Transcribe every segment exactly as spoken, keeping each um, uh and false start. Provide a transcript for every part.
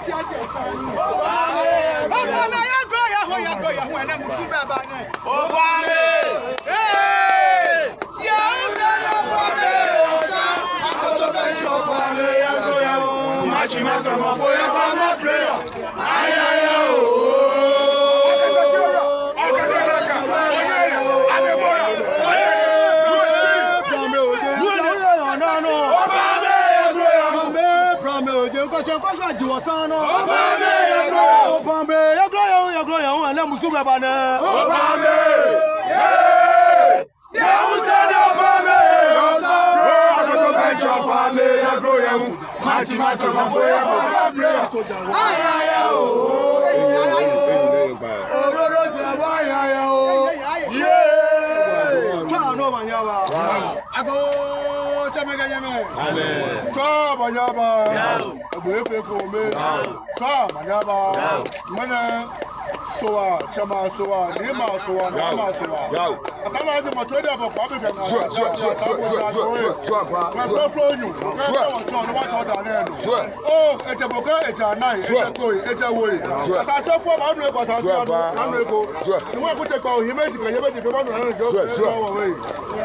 Obame, yagro yaho, yagro yaho, enɛ musu bɛ ba nɛ. Obame. Hey! Yahoo sɛ Obame, osa. Akoto bɛ Obame, yagro yaho. Match ma sama for ya ba ma player. Ayaya o. Agoo, tsɛmɛi kɛ nyɛmɛi. Amen. Tswa manyaba. Yao. Egbo efee kome. Yao. Tswa manyaba. Yao. Ŋmɛnɛ Sohaa, tsɛmɛi asohaa, niimɛi asohaa, naamɛi asohaa. Yao. Ataa Alhaji Mato Dabo kpa mi kɛ ŋa. Sure, sure, sure, sure, sure, sure, sure, sure, sure. Kɛ flo flo nyu. Kɛ flo nyu. Kɛ flo nyu. Sure. Oh, ejɛ bo kɛ ejɛ anai, ejɛ koi, ejɛ woi. Sure. Ataa sɛ fo ba nu eko, ataa sɛ nu eko. Sure. Ni wa kute kpa o, hiimeji kɛ yeimeji fɛɛ ba nu eko. Sure, sure.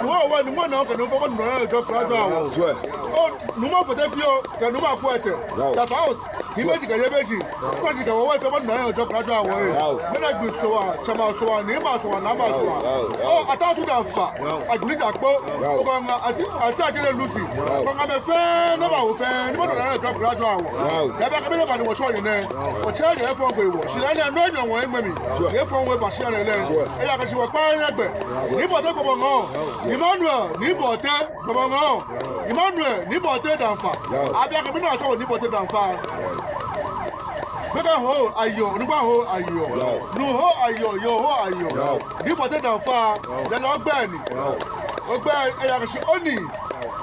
Ni wa wa ni mɔ na kɛ nu fɛɛ ba nu eko kura jɔ awɔ. Sure. Oh, Nuumo Fɔtɛfio, kɛ Nuumo Akuɛtɛ. Yao. Kɛ Faust, hiimeji kɛ yeimeji. Saji kɛ wɔ wɔ fɛɛ ba nu eko kura jɔ awɔ. Yao. Ŋmɛnɛ gbi Sohaa, tsɛmɛi asohaa, niimɛi asohaa, naamɛi asohaa. Yao, yao, yao. Oh, ataa tu da fa. Yao. Agbɛnɛ ja kpo. Yao. Okɔ ŋa, ati, ati ajele Lucy. Yao. Okɔ ŋa mɛi fɛɛ, nɔ ba wɔ fɛɛ, ni mɔ na yɛ jɔ kura jɔ awɔ. Yao. Yɛ bɛ kɛ bɛ ne ba ni wɔ shɔ yɛ nɛ. Yao. Wɔ tsɛ yɛ fɔ ko wɔ. Shi lɛ nɛ, nɔ nyɔ wɔ eŋmɛ mi. Sure. Yɛ fɔ wɔ ba shi lɛ lɛ. Sure. Eya kɛ shi wɔ kpa yɛ gbɛ. Sure. Nii Bɔte Gbɔbɔŋɔ. Emmanuel Nii Bɔte Gbɔbɔŋɔ. Emmanuel Nii Bɔte Danfa. Yao. Abi akɛ bɛ ne atsɔ wɔ Nii Bɔte Danfa. Mɛi kɛ ho ayo, onukpa ho ayo. Yao. Nuu ho ayo, yoo ho ayo. Yao. Nii Bɔte Danfa, yao, yɛ lɛ ogbɛi ni. Yao. Ogbɛi, eya kɛ shi onii.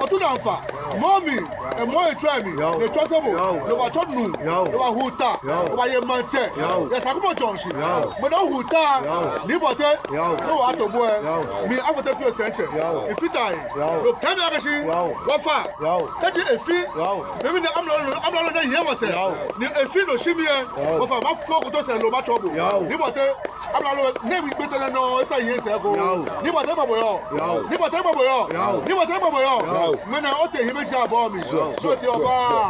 Otu Danfa. Mɔ mi, emɔ etsɔ mi. Yao. Ni etsɔ sebo. Yao. Ni oba tsɔ nuu. Yao. Ni oba hu ta. Yao. Oba ye maŋtsɛ. Yao. Yɛ Sakumɔ Junction. Yao. Mɛni ohu ta. Yao. Nii Bɔte. Yao. Ni oba to bo ɛ. Yao. Mi Afɔtɛfio Sɛntsɛ. Yao. Efita yi. Yao. Ni okɛɛ mi akɛ shi. Yao. Wɔfa. Yao. Kɛji efi. Yao. Mɛni amralo, amralo nɛ yɛ wɔsɛɛ. Yao. Ni efi nɔ shi mi ɛ. Yao. Wɔfa mafo koto sɛɛ loo matsɔ bo. Yao. Nii Bɔte. Amralo nɛ mi gbɛ tɛ nɛ nɔ, esa yɛ sɛɛ ko. Yao. Nii Bɔte mabɔ yɔ. Yao. Nii Bɔte mabɔ yɔ. Yao. Nii Bɔte mabɔ yɔ. Yao. Ŋmɛnɛ otee hiimeji abɔ mi. Sure, sure, sure, sure,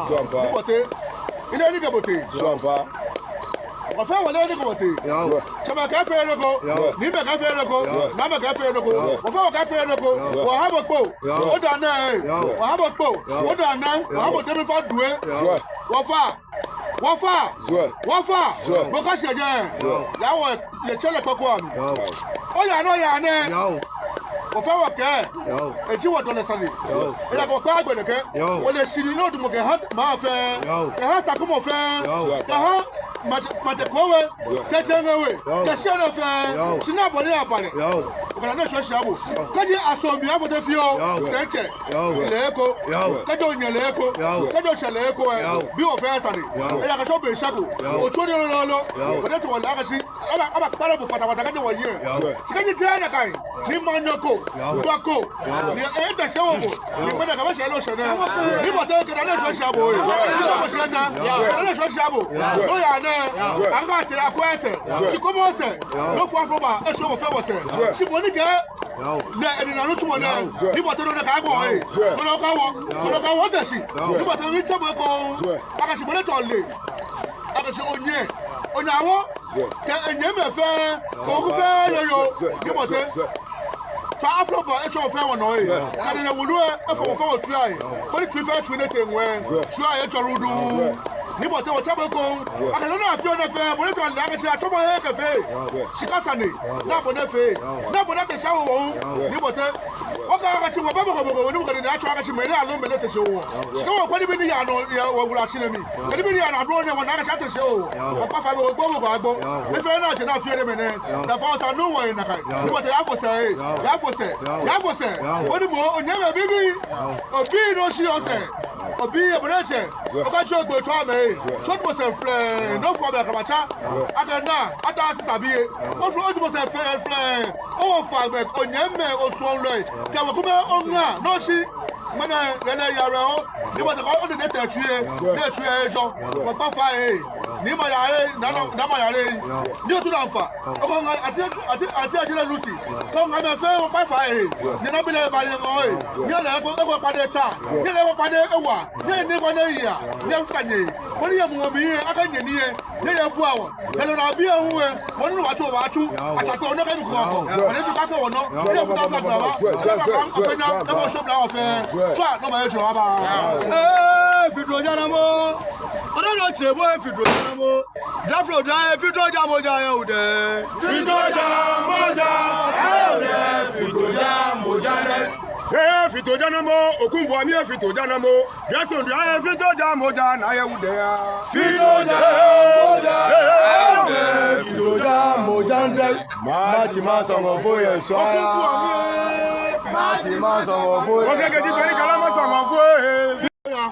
sure, sure. Nii Bɔte. Ile ni kɛ bo tee. Sure. Wɔfɛɛ wɔle ni kɛ bo tee. Yao. Sure. Tsɛmɛi kɛ fɛɛ nɔ ko. Yao. Niimɛi kɛ fɛɛ nɔ ko. Yao. Naamɛi kɛ fɛɛ nɔ ko. Yao. Wɔfɛɛ wɔkɛ fɛɛ nɔ ko. Yao. Wɔha bo kpo. Yao. Oda nɛ. Yao. Wɔha bo kpo. Yao. Oda nɛ. Yao. Wɔha bo temi fa due. Sure. Wɔfa. Wɔfa. Sure. Wɔfa. Sure. Bo ka shi jɛ. Sure. Yao, yɛ tsɛ lɛ kpɛ ko ami. Yao. Oya nɔ oya nɛ. Yao. Wɔfɛɛ wɔkɛɛ. Yao. Eji wɔ dɔlɛ sane. Yao. Eya kɛ wɔkpa gbɛ nɛkɛ. Yao. Wɔle shiri nɔ dumɔ kɛha maŋ fɛɛ. Yao. Kɛha Sakumɔ fɛɛ. Yao. Kɛha maŋtsɛ, maŋtsɛ Kowe. Yao. Kɛ Cheŋe We. Yao. Kɛ shia nɛɛ fɛɛ. Yao. Shi ni abɔ ni aba lɛ. Yao. Okɛ nane shɔ shia bo. Yao. Kɛji asɔ mi Afɔtɛfio. Yao. Sɛntsɛ. Yao. Lɛ eko. Yao. Kɛji onyɛ lɛ eko. Yao. Kɛji otsɛ lɛ eko ɛ. Yao. Bi wɔfɛɛ sane. Yao. Eya kɛ shi obɛ shako. Yao. Otsɔ ni lolo. Yao. Wɔde to wɔle akɛ shi. Aba, aba kpara bo patapata kɛji wɔye. Yao. Shi kɛji jɛ nakai. Ni manyɛ ko. Yao. Gba ko. Yao. Ni ete shi wo bo. Ni mɛni kaba shi lo shi nɛ. Yao. Nii Bɔte kɛ nane shɔ shia bo. Yao. Ni shɔ bo shi ta. Yao. Kɛ nane shɔ shia bo. Yao. Nɔ oya nɛ. Yao. Aŋga tɛ akɔ esɛɛ. Yao. Shi kɔmɔ sɛɛ. Yao. Nɔ fɔ afɔ ba. Eshi wɔfɛɛ wɔsɛɛ. Yao. Shi bo ni kɛ. Yao. Nɛ, eni nanu tsumɔ nɛ. Yao. Nii Bɔte nɔ nɛ ka ko ɛ. Yao. Nɔ nɔ ka wɔ. Yao. Nɔ nɔ ka wɔ tɛ shi. Yao. Nii Bɔte mi tsɛ bo ko. Yao. Akɛ shi bo nɛ tɔ le. Akɛ shi onyɛ. Onyɛ awɔ. Yao. Kɛ enyɛmɛi fɛɛ. Yao. Kɛ oku fɛɛ yɔyɔ. Yao. Nii Bɔte. Yao. Tswa afro ba eshɔ fɛɛ wɔ nɔ ɛ. Yao. Kɛ nɛ wulu ɛ. Efɔ fɛɛ wɔ tsu ɛ. Yao. Koni tsu fɛɛ tsu nɛ tɛ ŋwɛ. Yao. Tsu ɛ tsɔ rudu. Yao. Nii Bɔte wɔtsɛ bo ko. Akɛ lɛ nɔ afio nɛ fɛɛ, bo nɛ tɔ lɛ akɛ shi atsɔmɔ he kɛ fɛɛ. Shika sane, ni abɔ nɛ fɛɛ. Ni abɔ nɛ tɛ shi awo wɔ. Nii Bɔte. Wɔkɛɛ akɛ shi wɔbɛ mɔ ko mɔ ko, ni mɔ ko ni atsɔ akɛ shi mɛni aloo mɛni tɛ shi wɔ. Shika wɔ koni bi ni yaa nɔ, yaa wɔ wula shi nɛ mli. Koni bi ni yaa nɔ ablo nɛ wɔ na akɛ shi atɛ shi wɔ. Akpa fa bɛ wɔ gbɔ mɔ ko agbo. Efee na tsɛ na fie nɛ mɛni. Nafa osa nu wɔ yi nakai. Nii Bɔte yafo sɛɛ, yafo sɛɛ, yafo sɛɛ. Oni mɔ, onyɛmɛi bibii. Obi nɔ shi osɛɛ. Obi ebɔ nɛ tsɛ. Oka tsɔ gbo tsɔ amɛ. Tsɔ tɔ sɛɛ flɛ. Nɔ fɔ bɛ kaba tsa. Akɛ na, ata sisa bi ye. Oflɔ tɔ sɛɛ flɛ flɛ. Owo fa gbɛ, onyɛmɛi, osuɔlɔi. Kɛ wɔ kome oŋa, nɔ shi. Mɛni, mɛni yara o. Ni wɔtee kɔ, ode ni tee tsui, ni tsui ejɔ. Wɔkpa fai ee. Ni ma yara, na, na, na ma yara ee. Ni otu na mfa. Okɔ ŋa, ati, ati, ati, ati lɛ Lucy. Kɔ ŋa mɛi fɛɛ wɔkpa fai ee. Ni na bi lɛ ba lɛ ŋɔɔ ee. Ni lɛ ko, ko kpa de ta. Ni lɛ ko kpa de ewa. Ni ni kpa de yia. Ni afuta nyɛ. Koni yɛ mu mi ee, akɛ nyɛ ni ee. Ni yɛ bua wɔ. Hello, na bi ewu ee. Wɔnu wɔtsu, wɔtsu. Atsakpe wɔnɔ kɛ mi kɔkɔ. Wɔnɛ tu kafee wɔnɔ. Ni yɛ futa fa gbaa wa. Ni yɛ fa gbaa wa fɛɛ. Ni yɛ fa gbaa wa fɛɛ. Tswa, nɔ ma yɛ tswa ba. Ee, Fito Djanamo. Ɔdɔ nɔ tsɛ bo, ee, Fito Djanamo. Jafro da, ee, Fito Djanamo ja yɛ wudɛ. Fito Djanamo ja yɛ wudɛ. Fito Djanamo ja yɛ wudɛ. Ee, Fito Djanamo, Okunbo ami, ee, Fito Djanamo. Biasondua, ee, Fito Djanamo ja na yɛ wudɛ ya. Fito Djanamo ja yɛ wudɛ. Fito Djanamo ja yɛ wudɛ. Mati ma sɔŋɔ fo yɛ sɔ. Okunbo ami, ee. Mati ma sɔŋɔ fo yɛ sɔ. Okɛ kɛji toni kala ma sɔŋɔ fo ee. Eya,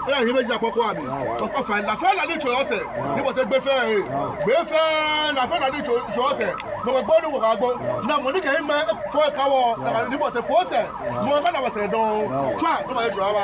eya, hiɛ bɛ ja kpɔkɔ ami. Kpɔkɔ fai, la fɛɛ la ni tso yɔɔ sɛɛ. Ni wɔtee gbɛ fɛɛ ee. Gbɛ fɛɛ, la fɛɛ la ni tso, tso yɔɔ sɛɛ. Mɔ ko gbɔ ni wɔ ka gbɔ. Na mɔ ni kɛ hiɛ mɛ fo ka wɔ. Na ni wɔtee fo sɛɛ. Mɔ ka na wɔ sɛɛ dɔŋŋ. Tswa, nɔ ma yɛ tswa ba.